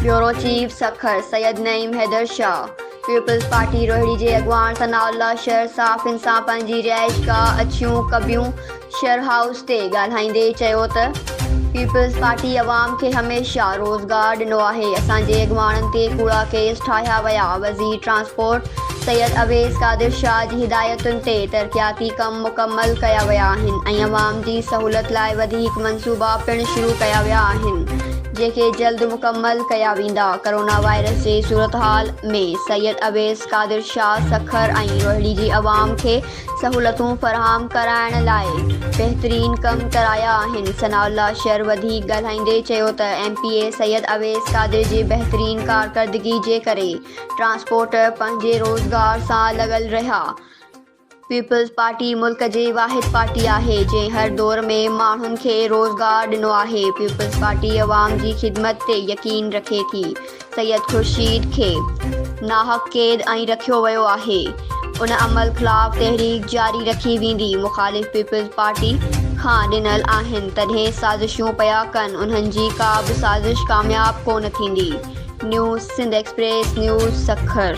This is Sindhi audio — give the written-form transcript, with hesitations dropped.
Bureau chief Sukkur Syed Naeem Haider Shah, Peoples Party Rohri جي اڳواڻ ثناء الله شر صحافين سان پنهنجي رهائشگاهه اڇيون قبيون شر هائوس تي ڳالهائيندي چيو ته پيپلز پارٽي عوام کي هميشه روزگار ڏنو آهي، اسان جي اڳواڻن تي ڪوڙا ڪيس ٺاهيا ويا، وزير ٽرانسپورٽ سيد اويس قادر شاهه جي هدايتن تي ترقياتي ڪم مڪمل ڪيا ويا آهن ۽ عوام جي سهولت لاء وڌيڪ منصوبا پڻ شروع ڪيا ويا آهن جيڪي جلد مڪمل ڪيا ويندا، ڪرونا وائرس جي صورتحال ۾ سيد اويس قادر شاهه سکر ۽ روهڙي جي عوام کي سهولتون فراهم ڪرائڻ لاء بهترين ڪم ڪرايا آهن، ثناء الله شر وڌيڪ ڳالهائيندي چيو ته M P A Syed Awais Qadir جي بهترين ڪارڪردگي جي ڪري ٽرانسپورٽر پنهنجي روزگار سان لڳل رهيا. پيپلز پارٽي ملڪ جي واحد پارٽي آهي جنهن هر دور ۾ ماڻهن کي روزگار ڏنو آهي، پيپلز پارٽي عوام جي خدمت تي يقين رکي ٿي، سيد خورشيد کي ناحق قيد ۽ رکيو ويو آهي، ان عمل خلاف تحريڪ جاري رکي ويندي، مخالف پيپلز پارٽي کان ڏنل آهن تڏهن سازشون پيا ڪن، انهن جي ڪا به سازش ڪامياب ڪونه ٿيندي، news Sindh Express news Sukkur.